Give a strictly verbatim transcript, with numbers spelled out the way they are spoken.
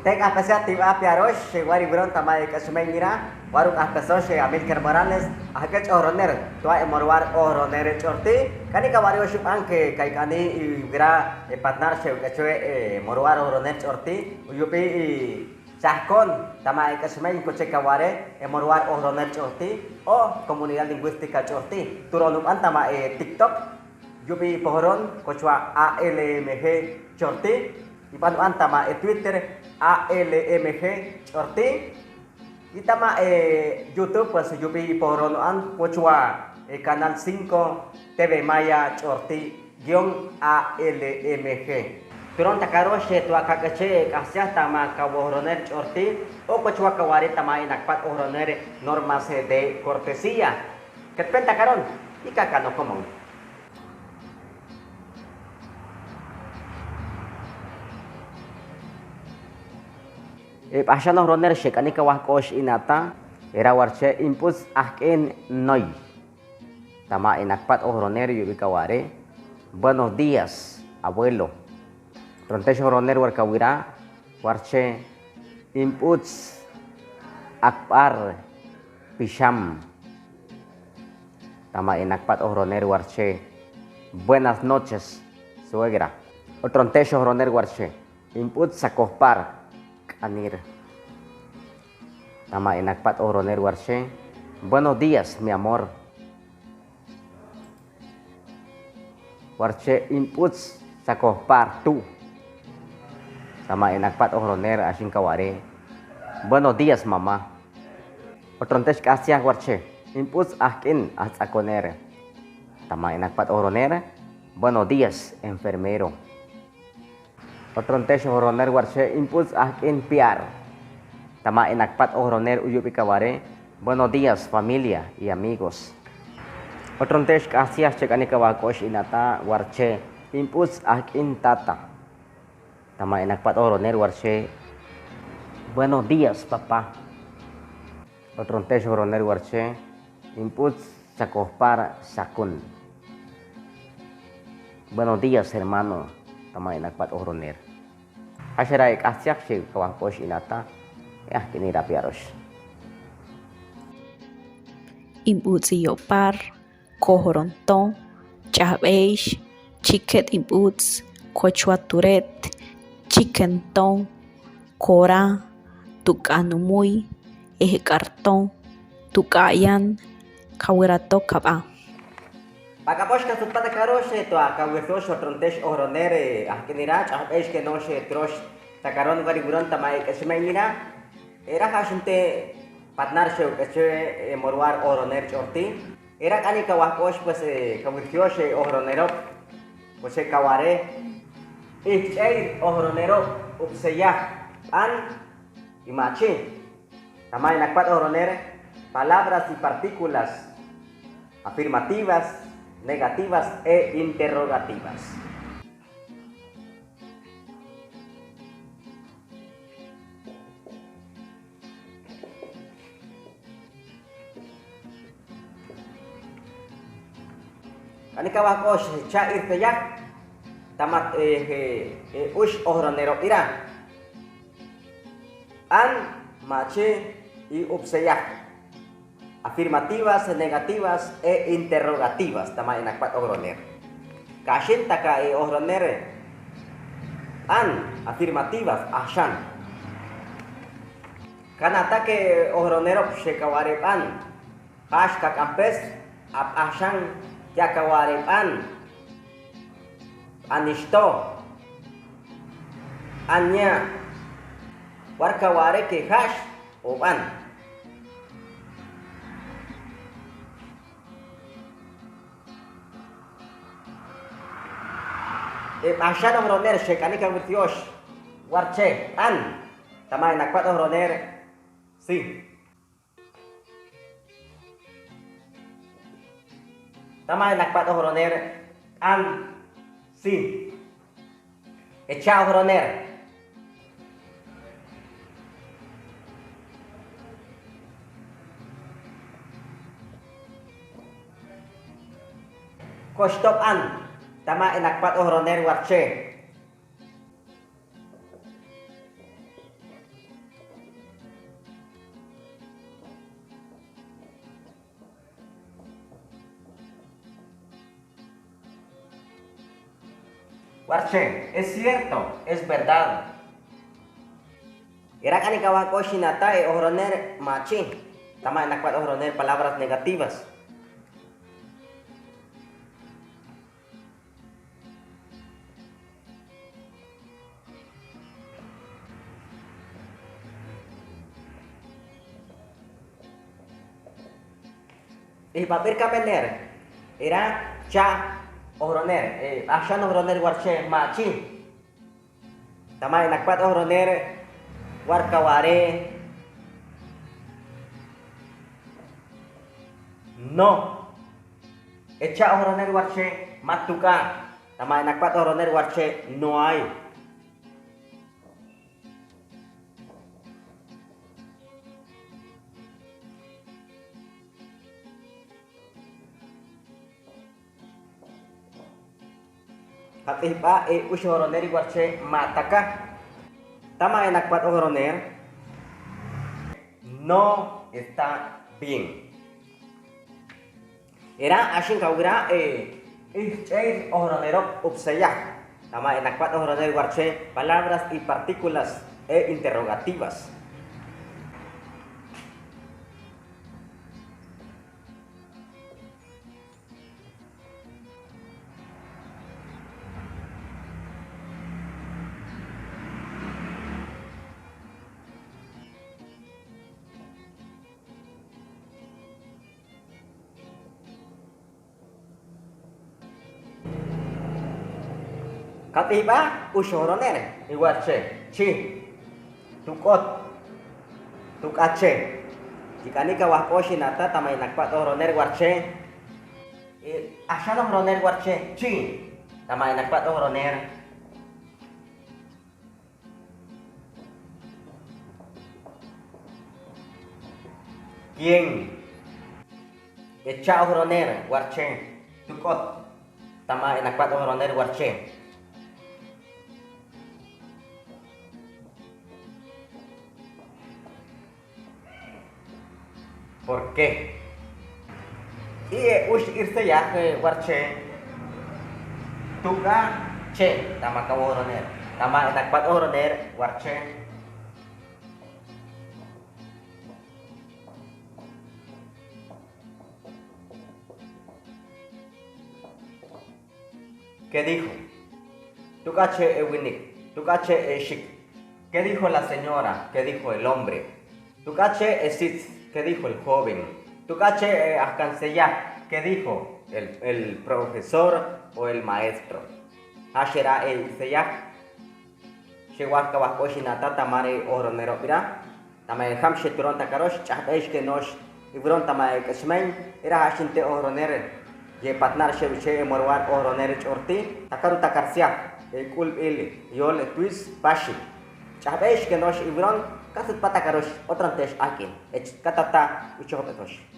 Teng k'ajpasea tiwa piarosh, wari wiron tama e k'axmein ira, waru k'ajpasosh, Amílcar Morales, ajk'ech ojroner, tua e Moruar ojroner ch'orti, k'ani ka wari oxu b'anke, kay k'ani i wira, e patnar she uk'echoe, e Moruar ojroner ch'orti, uyubi i chahkon, tama e k'axmein koche ka ware, e Moruar ojroner ch'orti, o comunidad lingüística ch'orti, turon ub'an tama e TikTok, yubi i pohron, kochua A L M G ch'orti, ib'an ub'an tama e Twitter, A L M G ch'orti, i tama e YouTube, pues yubi i pohron ub'an, kochua e Canal cinco, T V Maya ch'orti, guion A L M G. Turon takaroxe tua kak'eche k'ajsiaj tama ka wojroner ch'orti, o kochua ka ware tama inakpat ojroner normas de cortesía. Ketpen takaron, ika ka nokomon. E b'ajxan ojroner she k'ani ka wajk'ox inata, era warche Imp'uts Ajk'in Noy. Tama inakpat ojroner yubi ka ware, buenos días, abuelo. Trontesh ojroner war ka wira, warche Imp'uts Akpar Pisham. Tama inakpat ojroner warche, buenas noches, suegra. Otrontesh ojroner warche, Imp'uts Sakojpar K'anir. Tama inakpat ojroner warche, buenos días, mi amor. Warche Imp'uts Sakojpar Tu. Tama inakpat ojroner ashin ka ware, buenos días, mamá. Otrontesh k'ajsiaj warche, Imp'uts Ajk'in Ajts'akoner. Tama inakpat ojroner, buenos días, enfermero. Otrontesh ojroner warche Imp'uts Ajk'in Piar. Tama inakpat ojroner uyubi ka ware, buenos días, familia y amigos. Otrontesh k'ajsiaj che k'ani ka wajk'ox inata warche Imp'uts Ajk'in Tata. Tama inakpat ojroner warche, buenos días, papá. Otrontesh ojroner warche, Imp'uts Sakojpar Sakun. Buenos días, hermano. Tama inakpat ojroner. Ashara e k'ajsiaj che ka wajk'ox inata, e ajk'inira piarosh. Imp'uts Iyopar, Kohoron To, Ch'ajb'eix, Chiket Imp'uts, Kochua Turet, Chiken To, Kora, Tuk'a Numuy, Ejk'ar To, Tuk'a Ayan, Kawira To Kab'a. B'ak'apox ka sut pat takaroxe tua kawirtox otrontex ojroner, ajk'inira ch'ajb'eix kenoxe trox takaron wari wiron tama e k'exme'inira. Era jaxinte patnar xew k'eche, e, Moruar ojroner ch'orti. Era k'ani ka wajk'ox pues, e, kawirtioxe ojronerob. Koche kaware, ijch'ey ojronerob, upseyaj, b'an, i machi. Tama inakpat ojroner, palabras y partículas afirmativas, negativas e interrogativas. K'ani ka wajk'ox cha'irteyaj, tama, e, e, e, ux ojronerob ira. B'an, machi i upseyaj. Afirmativas, negativas e interrogativas, tama inakpat ojroner. Kaxin taka e ojroner b'an, afirmativas, ajxan. Kana' take ojronerob xekaware b'an. Jax ka k'ampes, ab ajxan, ya kaware b'an. B'anixto. B'an ña'. War kaware ke jax o b'an. E b'ajxan ojroner xek'ani kawirtiox. War che, b'an. Tama inakpat ojroner, si. Tama inakpat ojroner, b'an, si. Echa ojroner. Kosto, b'an. Tama inakpat ojroner, war che. Warche, es cierto, es verdad. Irak ani kawak oxinata e ojrone, machi. Tama inakpat ojrone palabras negativas. Ih, papel kabener. Ira cha ojrone, eh, axan ojrone warche machi. Tama inakpat ojrone warka ware. No. E cha ojrone warche ma tuka. Tama inakpat ojrone warche no hay. Katihba e uxi ojrone warche ma taka. Tama inakpat ojrone no está bien. Ira axin kawira e ih ch'ey ojrone ro upsaya. Tama inakpat ojrone warche palabras y partículas e interrogativas. Katihba uxi ojrone warche chi. Tuk'ot. Tuk'ache. Yika ni kawak oxinata tama inakpat ojrone warche. E, axan ojrone warche chi. Tama inakpat ojrone. ¿Quién? E cha ojrone warche. Tuk'ot. Tama inakpat ojrone warche. ¿Por qué? I e uxi irsayaj warche. Tuk'ache. Tama kawak ojrone. Tama inakpat ojrone warche. ¿Qué dijo? Tuk'ache e winik. Tuk'ache e xik. ¿Qué dijo la señora? ¿Qué dijo el hombre? Tuk'ache e sits. ¿Qué dijo el joven? Tuk'ache e akanseyaj. ¿Qué dijo el, el profesor o el maestro? Jaxera e irsayaj. Xewa kawak oxinata tama re ojrone ro bira. Tama e jamxe turon takarox, ch'ajb'ex ke no'ox iwron tama e k'exmen, ira jaxin te ojrone re. Ye patnar xew che e morwar ojrone re ch'orti, takaru takar sia, e k'ulb'il, yol, twis, paxi. Ch'ajb'ex ke no'ox iwron, katut patakarox, otran tex akin, e katata uchojb'etox.